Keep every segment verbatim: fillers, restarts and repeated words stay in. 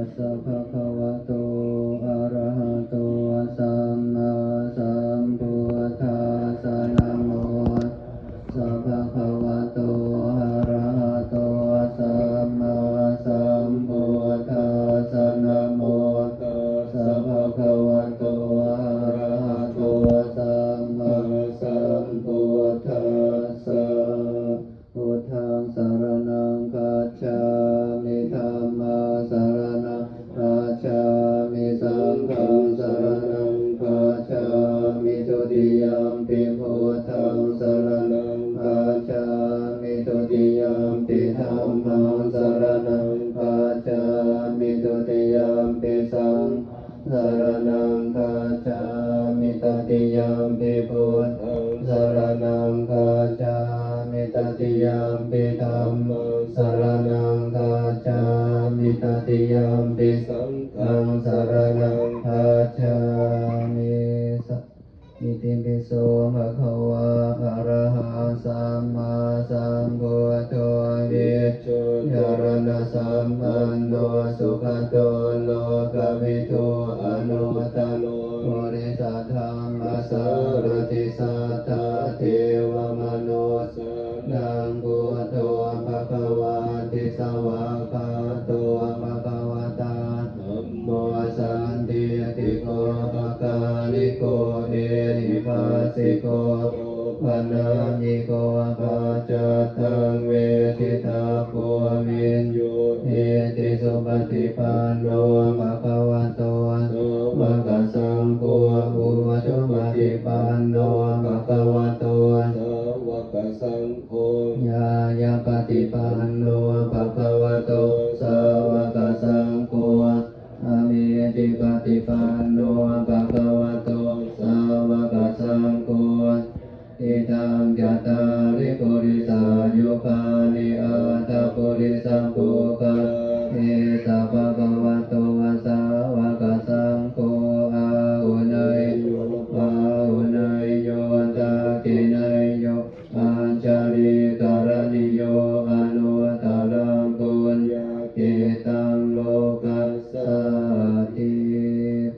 Tassa bhagavato arahato sammāsambuddhassa. Namo tassa bhagavato arahato sammāsambuddhassa. Namo tassa bhagavato arahato sammāsambuddhassa. Buddhaṃ saraṇaṃ gacchāmi. Dhammaṃ saraṇaṃ gacchāmi. Saṅghaṃ saraṇaṃ gacchāmi. Dutiyampi buddhaṃ saraṇaṃ gacchāmi. Dutiyampi dhammaṃ saraṇaṃ gacchāmi. Dutiyampi saṅghaṃ saraṇaṃ gacchāmi. Tatiyampi buddhaṃ saraṇaṃ gacchāmi. Tatiyampi dhammaṃ saraṇaṃ gacchāmi. Tatiyampi saṅghaṃ saraṇaṃ gacchāmi. Sa- Itipi so bhagavā arahaṃ sammāsambuddho vijjācaraṇasampanno sugato lokavidū anuttaro purisadammasārathi satthā devamanussānaṃ buddho bhagavāti. Svākkhāto bhagavatā dhammo sandiṭṭhiko akāliko ehipassiko opanayiko paccattaṃ veditabbo viññūhīti. Supaṭipanno bhagavato sāvakasaṅgho, ujupaṭipanno bhagavato sāvakasaṅgho, ñāyapaṭipanno bhagavato sāvakasaṅgho, sāmīcipaṭipanno bhagavato sāvakasaṅgho, yadidaṃ cattāri purisayugāni aṭṭha purisapuggalā, esa bhagavato sāvakasaṅgho, āhuneyyo pāhuneyyo dakkhiṇeyyo añjalikaraṇīyo anuttaraṃ puññakkhettaṃ lokassāti.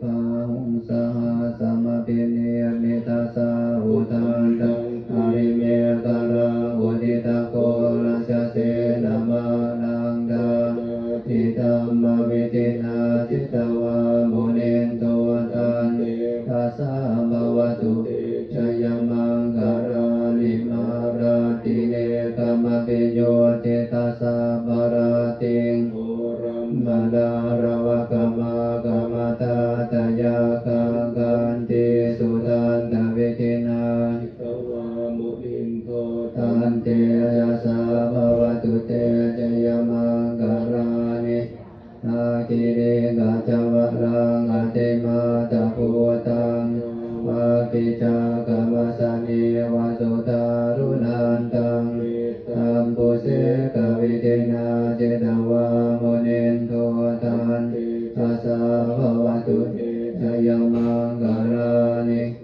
Bāhuṃ sahassamabhinimmitasāvudhantaṃ, grīmekhalaṃ uditaghorasasenamāraṃ, dānādidhammavidhinā jitavā munindo, tantejasā bhavatu te jayamaṅgalāni. Mārātirekamabhiyujjhitasabbarattiṃ, ghorampanāḷavakamakkhamathaddhayakkhaṃ, khantīsudantavidhinā jitavā munindo, tantejasā bhavatu te jayamaṅgalāni. Nāḷāgiriṃ gajavaraṃ atimattabhūtaṃ, dāvaggicakkamasanīva sudāruṇantaṃ, mettambusekavidhinā jitavā munindo, tantejasā bhavatu te jayamaṅgalāni.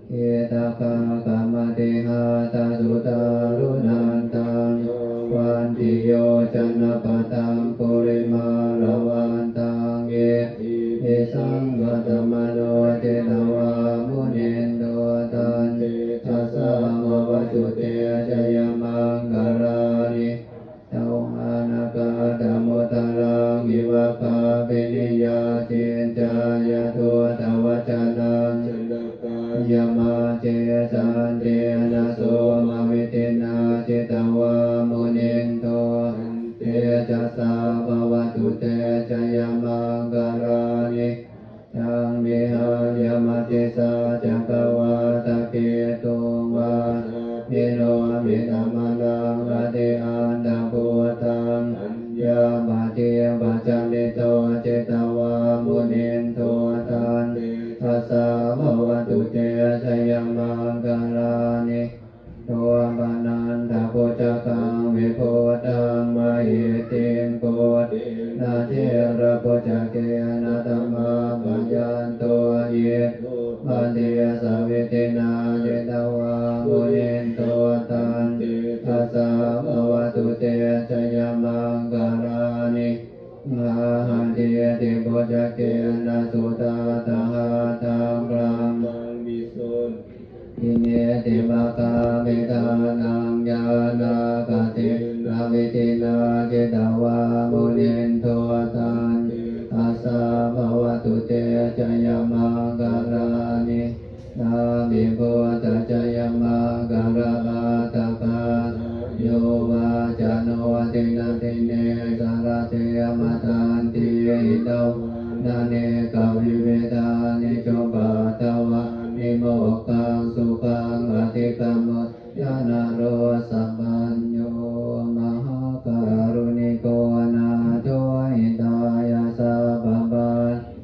Ukkhittakhaggamatihatthasudāruṇantaṃ, dhāvantiyojanapathaṅgulimālavantaṃ, iddhībhisaṅkhatamano jitavā munindo, tantejasā bhavatu te jayamaṅgalāni. Uddamakaṭṭhamudaraṃ iva gabbhinīyā, ciñcāya duṭṭhavacanaṃ janakāyamajjhe, santena somavidhinā jitavā munindo, tantejasā bhavatu te jayamaṅgalāni. Taṃ vihāya matisaccakavādaketuṃ, vādābhiropitamanaṃ atiandhabhūtaṃ, paññāpadīpajalito jitavā munindo, tantejasā bhavatu te jayamaṅgalāni. Nandopanandabhujagaṃ vibudhaṃ mahiddhiṃ, puttena therabhujagena damāpayanto, iddhūpadesavidhinā jitavā munindo, tantejasā bhavatu te jayamaṅgalāni. Duggāhadiṭṭhi Uccakenaṃ suddhadhāraṃ brahmaṃ visuddhijutimiddhibakābhidhānaṃ ñāṇāgadena vidhinā jitavā munindo taṃ tejasā bhavatu te jayamaṅgalāni. Etāpi buddhajayamaṅgalaaṭṭhagāthā yo vācano dinadine sarate matandī hitvānanekavividhāni cupaddavāni mokkhaṃ sukhaṃ adhigameyya naro sapañño. Mahākāruṇiko nātho hitāya sabbapāṇi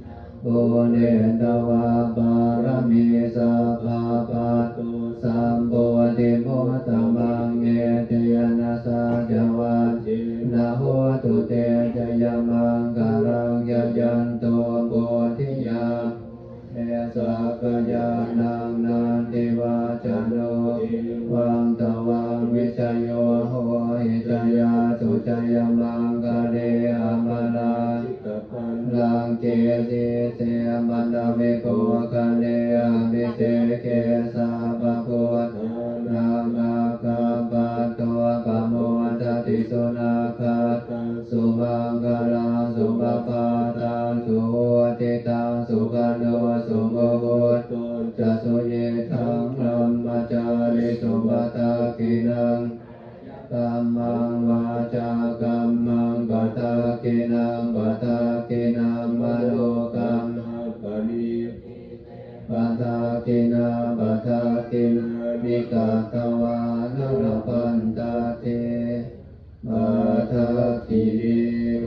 pūretvā pāramī sabbā patto sambodhimuttamaṃ etena saccavajjena hotu te jayamaṅgalaṃ. Jayanto bodhiyā mūle sakyānaṃ nandivaḍḍhano evaṃ tvaṃ vijayo hohi jayassu jayamaṅgale aparājita pallaṅke sīse paṭhavipokkhare abhiseke sabbabuddhānaṃ aggappatto pamodati. Sunakkhattaṃ sumaṅgalaṃ supabhātaṃ suhuṭṭhitaṃ sukhaṇo sumuhutto ca suyiṭṭhaṃ brahmacārisu padakkhiṇaṃ kammaṃ vācākammaṃ padakkhiṇaṃ padakkhiṇaṃ manokammaṃ paṇidhī te padakkhiṇā padakkhiṇāni katvāna labhantatthe padakkhiṇe.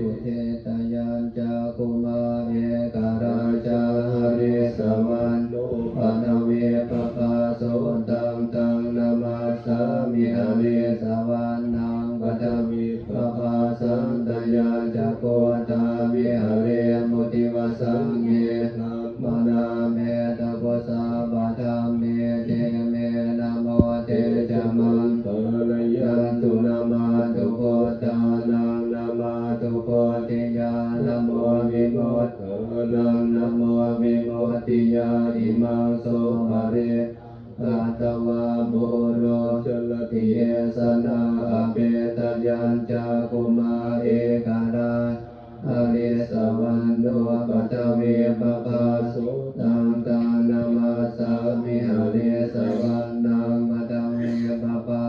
Udetayañcakkhumā ekarājā harissavaṇṇo paṭhavippabhāso taṃ taṃ namassāmi harissavaṇṇaṃ paṭhavippabhāsaṃ. Tayajja guttā viharemu divasaṃ ye brāhmaṇā vedagu sabbadhamme te me namo te ca maṃ pālayantu. Namatthu buddhānaṃ namatthu bodhiyā namo vimuttānaṃ namo vimuttiyā. Imaṃ so parittaṃ katvā moro carati esanā apetayañcakkhumā ekarājā harissavaṇṇo paṭhavippabhāso taṃ taṃ namassāmi harissavaṇṇaṃ paṭhavippabhā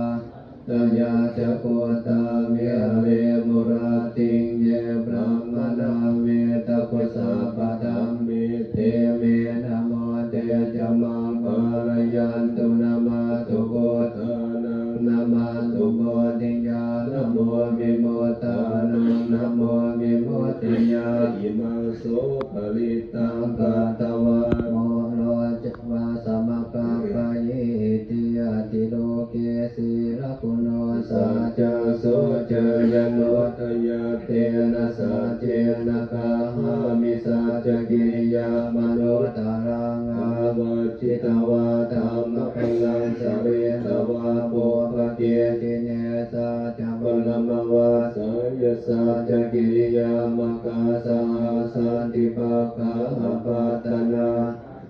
Tayajja guttā viharemu rattiṃ ye brāhmaṇā vedagu sabbadhamme te me namo te ca maṃ pālayantu. Namatthu buddhānaṃ namatthu bodhiyā namo vimuttānaṃ namo vimuttiyā. Imaṃ so parittaṃ katvā moro cāvasamaggappayi iti atthi loke sīlaguṇo saccaṃ soceyyanuddayā tena saccena kāhāmi saccakiriyamanuttaraṃ. Āvajjitvā dhammabalaṃ saritvā pubbake jine saccabalamavassāya saccakiriyamakkhasahassati pādā apattanā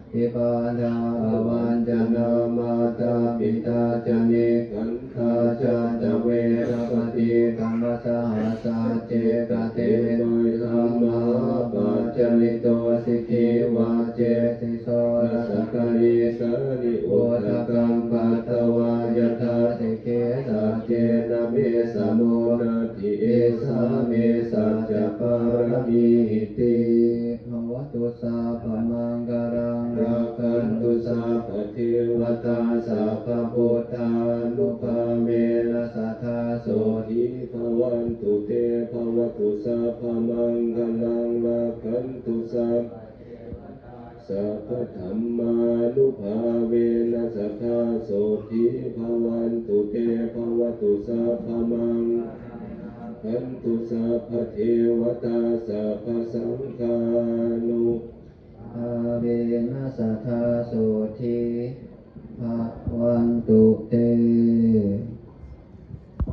pādā avañcanā mātā pitā ca nikkhantā jātaveda paṭikkama saha sacce kate mayhaṃ mahāpajjalito sikhī vajjesi soḷasa karīsāni udakaṃ patvā yathā sikhī saccena me samo natthi esā me saccapāramīti. Bhavatu sabbamaṅgalaṃ rakkhantu sabbadevatā sabbabuddhānubhāvena sadā sotthī bhavantu te. Bhavatu sabbamaṅgalaṃ rakkhantu sabbadevatā sabbadhammānubhāvena sadā sotthī bhavantu te. Bhavatu sabbamaṅgalaṃ rakkhantu sabbadevatā sabbasaṅghānubhāvena sadā sotthī bhavantu te.